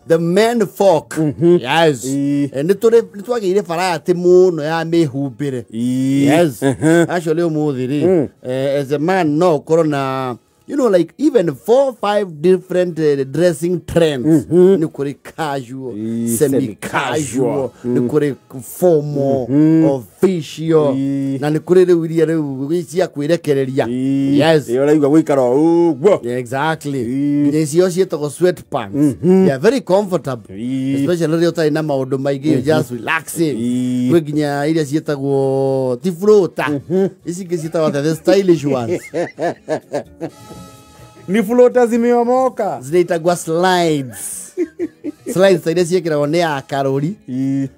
The men folk. Yes. Nĩ twagĩire variety mũno ya mĩhumbĩre. Yes. Actually ũmũthĩ rĩ, as a man no ũkorwo na, you know, like even 4 5 different dressing trends. Nĩ kũrĩ casual, semi casual, nĩ kũrĩ formal, official, na nĩ kũrĩ rĩu iria rĩu cia kwĩrekereria. Yes. Ĩyo ũraigua gũikara ũguo. Exactly. Nginya icio ciĩtagwo sweatpants. They are very comfortable. Especially rĩrĩa ũtarĩ na maũndũ maingĩ, you're just relaxing. Kwĩ nginya iria ciĩtagwo ti floater. Ici ingĩ ciĩtagwo the stylish ones. Ni floater zimeomoka. Zinaitagwa slides. Slides iria ciĩkĩragwo nĩ a Karori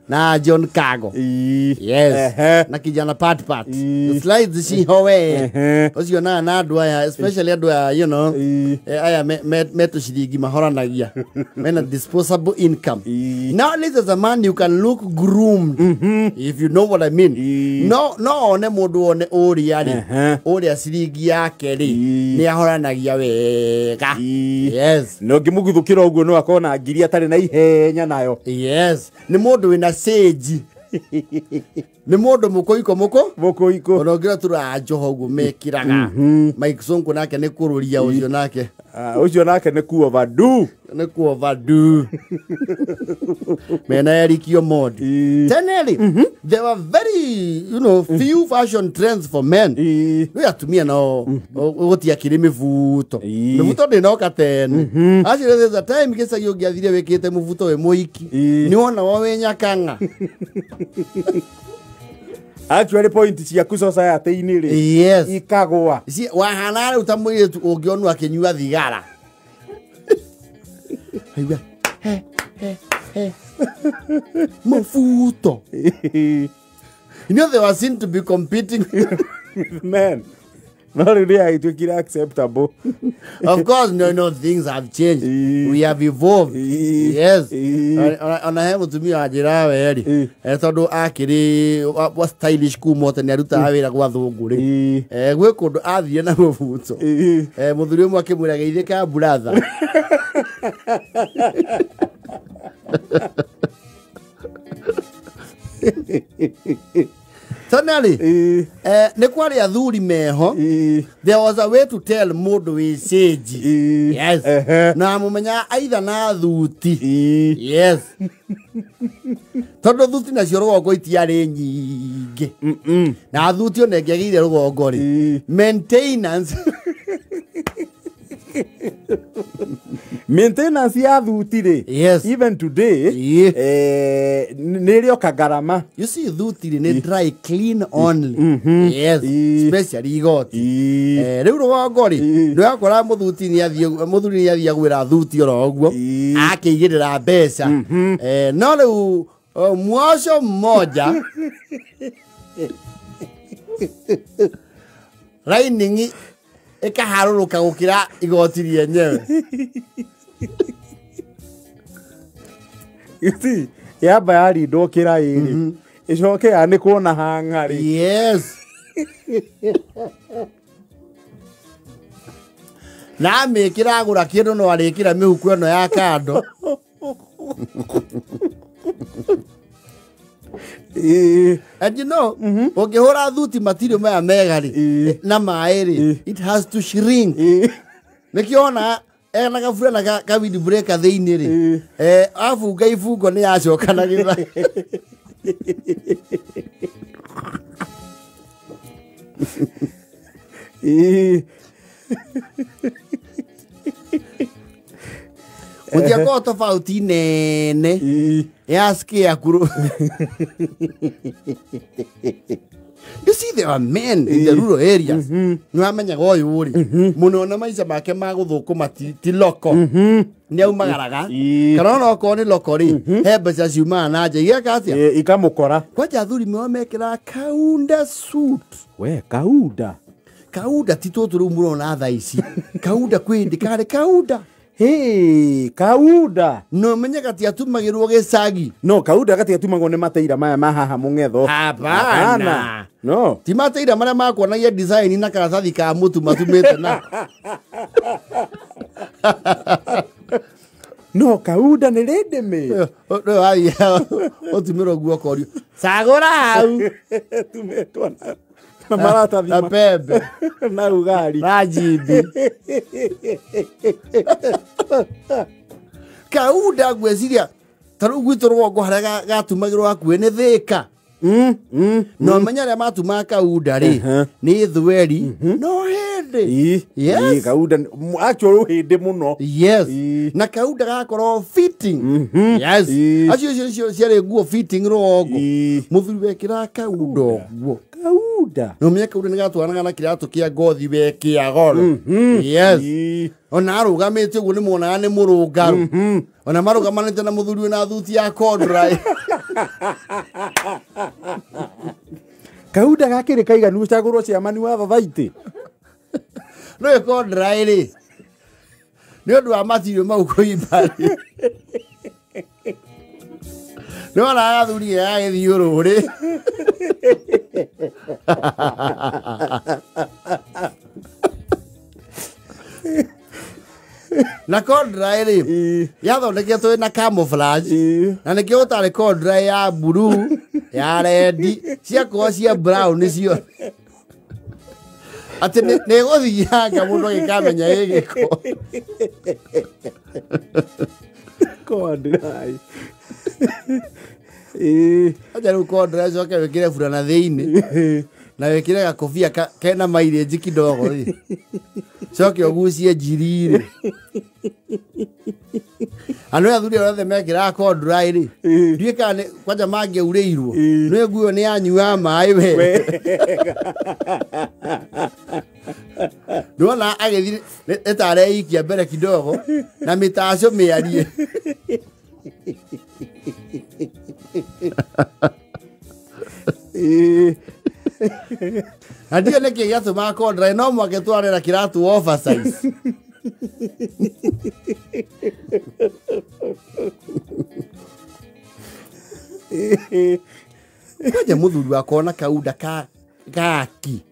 na John Kago. Yes. Na kijana pat pat. The slides ciho we. Ũcio na andũ aya, especially andũ aya, you know, aya me tũciringi mahoranagia. Mena disposable income. Now at least as a man you can look groomed. If you know what I mean. No one mũndũ one ũrĩa rĩ. Ũrĩa ciringi yake rĩ. Nĩ ahoranagia wega. Yes. Na ũngĩmũguthũkĩra ũguo no akorwo na ngiri atarĩ na ihenya nayo. Yes. Nĩ mũndũ wĩna sage. Nĩ mũndũ mũkũiko mũkũ? Mũkũiko. Ona ũngĩra tũra njoho ũguo mekĩraga. Mike Sonko nake nĩ kũrũria ũcio nake. Ũcio nake nĩ ku overdo. Nĩ ku overdo. Mena Eric Omondi. Tene rĩ, there were very, you know, few fashion trends for men. Rĩu atumia nao gũtiakĩrĩ mĩbuto. Mĩbuto ndĩnoka tene. Actually there's a time gĩcagi ũngĩathire wĩkĩte mũbuto wĩ mũiki. Nĩ wonagwo wĩ nyakang'a. Actually point ciaku society-inĩ rĩ. Yes. Ikagũa. Wahana rĩu ta mũirĩtu ũngĩonwo akĩnyua thigara. Aigua, he, he, he. Mũbuto. You know they were seen to be competing with men. No rĩu nĩ yagĩtuĩkire acceptable. Of course, no, things have changed. We have evolved. Yes. Ona he mũtumia wanjĩra we rĩ, tondũ akĩrĩ wa stylish kuma tene arutaga wĩra gwa thũngũ rĩ. Gwĩ kũndũ athire na mũbuto. Mũthuri ũmwe akĩmwĩra geithĩka brother. Tonali, nĩ kwarĩ athuri meho. There was a way to tell mũndũ wĩ sage. Yes. Na mũmenya aitha na thuti. Yes. Tondũ thuti nacio rũgongo itiarĩ nyingĩ. Na thuti ona ĩngĩagĩire rũgongo rĩ. Maintenance. Maintenance ya thuti rĩ. Yes. Even today, nĩ ĩrĩ o kagarama. You see thuti rĩ nĩ dry clean only. Yes. Especially igoti. Rĩu rũgongo rĩ, nĩ wakora mũthuti nĩ athiĩ, mũthuri nĩ athiĩ agwĩra thuti oro ũguo. Akĩigĩrĩra mbeca. No rĩu mwoco mmoja lining ĩkaharũrũka gũkĩra igoti rĩenyewe. You see, yamba yarindwo kĩraĩ rĩ, ĩcoke yanĩkwo na hang'a rĩ. Yes. Na amĩkĩra agũra kĩndũ no arĩkĩra mĩhuko ĩno ya kando. And you know, ũngĩhũra thuti matirio maya mega rĩ, na maĩ rĩ, it has to shrink. Nĩkĩo ona ena gabura na ka wind breaker thĩinĩ rĩ, abunga ibungo nĩ yacoka na gĩtha. Gũtiakorwo tofauti nene ya scarecrow. You see, there are men in the rural areas. Nĩ wamenyaga ũyũ rĩ, mũno na maica make ma gũthũkũma ti loko. Nĩ aumagaraga. Kana ona okorwo nĩ loko rĩ, he mbeca ciumaga na nja. Igeka atĩa? Ikamũkora. Kwanja athuri meo mekĩraga kaunda suit. We, kaunda. Kaunda ti tũtũ rĩu mũrona thaa ici. Kaunda kwĩ hĩndĩ karĩ kaunda. Hey, kaunda. No menye gatiatumagĩrwo gĩcagi. No, kaunda gatiatumagwo nĩ mateira maya ma haha mũng'etho. Hapana. No. Ti mateira marĩa makuonagia design na karatathi ka mũtu matumĩte na. No kaunda nĩ rĩndĩ mĩ. Ũtumĩrwo guo ũkorio cagũra hau Tumĩtwo na maratathi na pembe na rugari na njimbi. Kaunda ngwĩciria ta rĩu gwitũ rũgongo harĩa gatumagĩrwo hakuhĩ nĩ Thĩka. No menya arĩa matumaga kaunda rĩ nĩ thweri no hĩndĩ. Yes. Kaunda actually hĩndĩ mũno. Yes. Na kaunda gakorwo fitting. Yes. Acio cio ciarĩ nguo fitting rũgongo. Mũthuri wekĩraga kaunda ũguo. Kaunda. No menya kaunda nĩ gatwaranaga na kĩratũ kĩa ngothi wekĩa goro. Yes. Ona arũgamĩte ũguo nĩ muonaga nĩ mũrũngarũ. Ona marũgamanĩte na mũthuri wĩna thuti ya corduroy. Kaunda gakĩrĩ kaiganu ũcagũrwo ciamani wa thathaitĩ. No corduroy rĩ nĩ ũndũ wa matirio mau kũimba rĩ. Nĩ wonaga athuri gagĩthiũrũrĩ. Na corduroy rĩ yathondeketwo na camouflage na nĩkĩo gũtarĩ corduroy ya blue ya red ciakorwo cia brown nĩcio atĩ nĩ gũthianga mũndũ agĩkamenya ĩ gĩko. Corduroy. Acha rĩu corduroy coke wĩkĩre burana thĩinĩ na wĩkĩre gakobia kena mileage kidogo rĩ coke ũgucie njiri rĩ. Andũ aya athuri othe mekĩraga corduroy rĩ ndiũĩ kana kwanja mangĩaurĩirwo nĩ nguo nĩ yanyuaga maĩ we. Ndĩrona agĩthiĩ nĩ ta areikia mbere kidogo na mĩtaco mĩarie. Na ndiũĩ nĩkĩ gĩatũmaga corduroy no mwake twarera kĩratũ oversize. Kwanja mũthuri wakwa na kaunda gaki.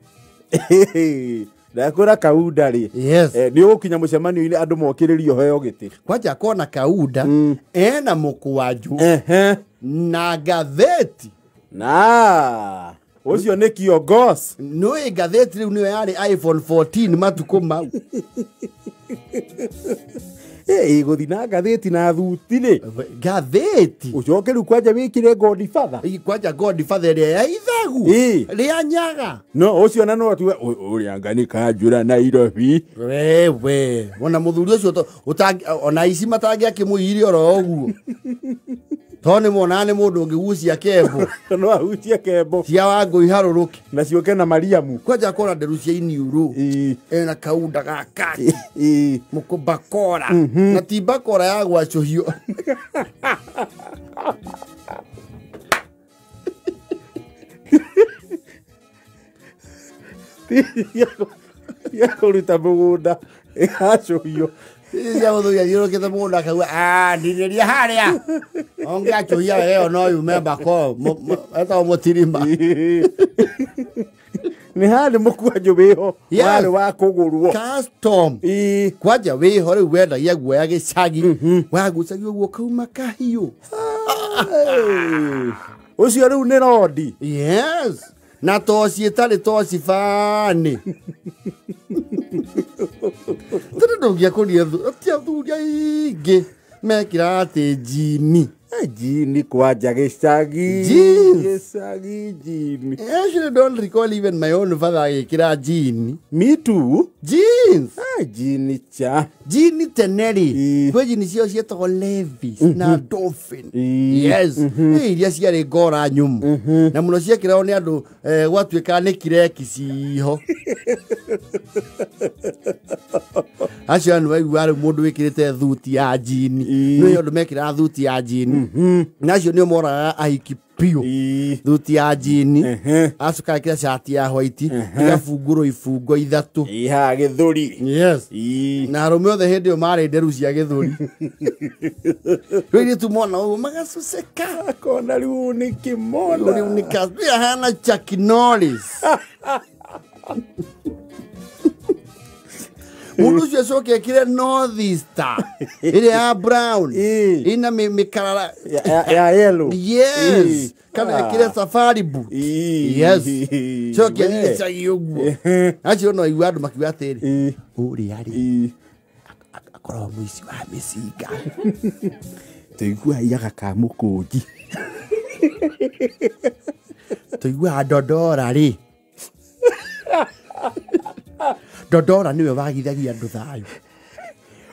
Ndakwĩra kaunda rĩ. Yes. Nĩ ũgũkinya mũcemanio-inĩ andũ mokĩrĩrio heo gĩtĩ. Kwanja akona kaunda ena mũkwanjũ na ngathĩti. Na ũcio nĩ kiongozi. Nĩũĩ ngathĩti rĩu nĩyo yarĩ iPhone 14 matukũ mau. Gũthiĩ na ngathĩti na thuti rĩ. Ngathĩti. Ũcoke rĩu kwanja wĩkĩre Godfather. Kwanja Godfather ĩrĩa ya ithagu. Rĩa nyaga. No ũcio na no atuge ũrĩa anga nĩ kanjũra Nairobi. Wewe wona mũthuri ũcio ona ici matangĩakĩmũirie oro ũguo. Tondũ nĩ monaga nĩ mũndũ ũngĩgucia kembo. No agucie kembo. Cia Wangũi harũrũke. Na ciũke na Mariamu. Kwanja akona nderu cia iniũrũ. Ena kaunda ga kaki. Mũkũbakora. Na ti bakora ya gwacũhio. Ya kũruta mũgũnda ĩgacũhio. Cia mũthuri athiũrũrũkĩte mũgũnda akauga ndinĩria harĩa. Ũngĩacũhia wega ĩyo no yume mbako etagwo mũtirima. Nĩ harĩ mũkwanjũ wĩho warĩ wa kũgũrwo. Custom. Kwanja wĩho rĩu wendagia guoya gĩcagi. Wagucagia ũguo kauma kahiũ. Ũcio rĩu nĩ rodi. Yes. Na toci ĩtarĩ toci bani. Tondũ ndũngĩakũria ti athuri aingĩ mekĩraga atĩ njini. Jini kwanja gĩcagi. Jeans. Gĩcagi jini. I actually don't recall even my own father agĩkĩra jini. Me too. Jeans. Jini cha. Jini tene rĩ kwĩ jini cio cietagwo Levi's na Dolphin. Yes. Iria ciarĩ ngora nyũmũ. Na mũno ciekĩragwo nĩ andũ gwatuĩkaga nĩ kireki ciho. Acio nĩ waigua rĩu mũndũ wĩkĩrĩte thuti ya jini. Nĩ andũ mekĩraga thuti ya jini. Na acio nĩo moragaga ahiki biũ. Thuti ya jini. Acoka ekĩra cati ya white ĩgabungũrwo ibungo ithatũ. Iha gĩthũri. Yes. Na arũme othe hĩndĩ ĩyo marĩ nderu cia gĩthũri. Rĩu airĩtu mona ũguo magacuceka. Akona rĩu nĩ kĩmona. Rĩu nĩ ahana Chuck Norris. Mũndũ ũcio acoke ekĩre North Star ĩrĩa ya brown ĩna mĩkarara ya yellow. Yes, kana ekĩre safari boot. Yes, coke athiĩ gĩcagi ũguo acio no igua andũ makiuga atĩrĩ ũrĩa rĩ akoragwo mũici wa mĩcinga. Tũiguaga iyaga ka mũkũnji. Tũiguaga Dodora rĩ, Dodora nĩwe wagithagia andũ thayũ.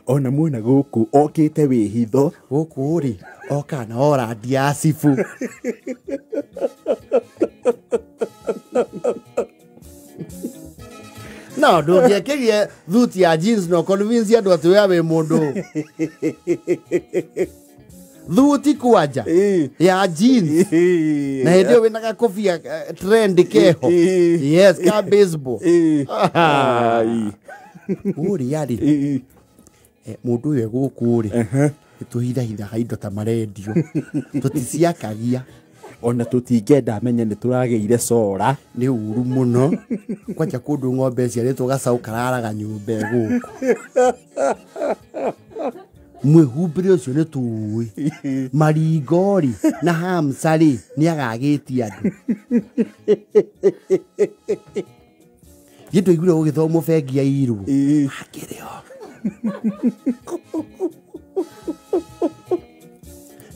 Ona muona gũkũ okĩte wĩhitho. Gũkũ rĩ oka na orandi ya cibu. No ndũngĩekĩrie thuti ya jeans no convince andũ atĩ we wĩ mũndũ. Thuti kwanja ya jeans na hĩndĩ ĩyo wĩna gakobia trend keho. Yes, ka baseball. Ũrĩa rĩ mũndũ ũyũ gũkũ rĩ tũhithahithaga indo ta marendio tũticiakagia. Ona tũtingĩenda amenye nĩ tũragĩire cora. Nĩ ũru mũno kwanja kũndũ ng'ombe ciarĩtwo gacaũ kararaga nyũmba gũkũ. Mwĩhumbĩre ũcio nĩ tũĩ maringo rĩ na hamsa rĩ nĩ agagĩtie andũ. Githĩ ndũiguire gũgĩthomwo bengi ya irwo akĩrĩ ho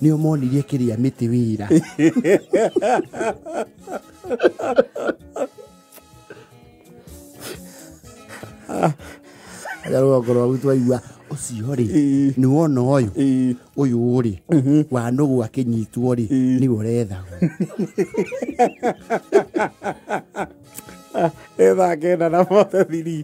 nĩo monirie kĩrĩa mĩtĩ wĩra. Aja rũgongo rwa gwitũ waigua ũcio rĩ nĩ wona ũyũ ũyũ rĩ wa nũgũ akĩnyitwo rĩ nĩwe ũrethagwo. Ĩthaa 9:43.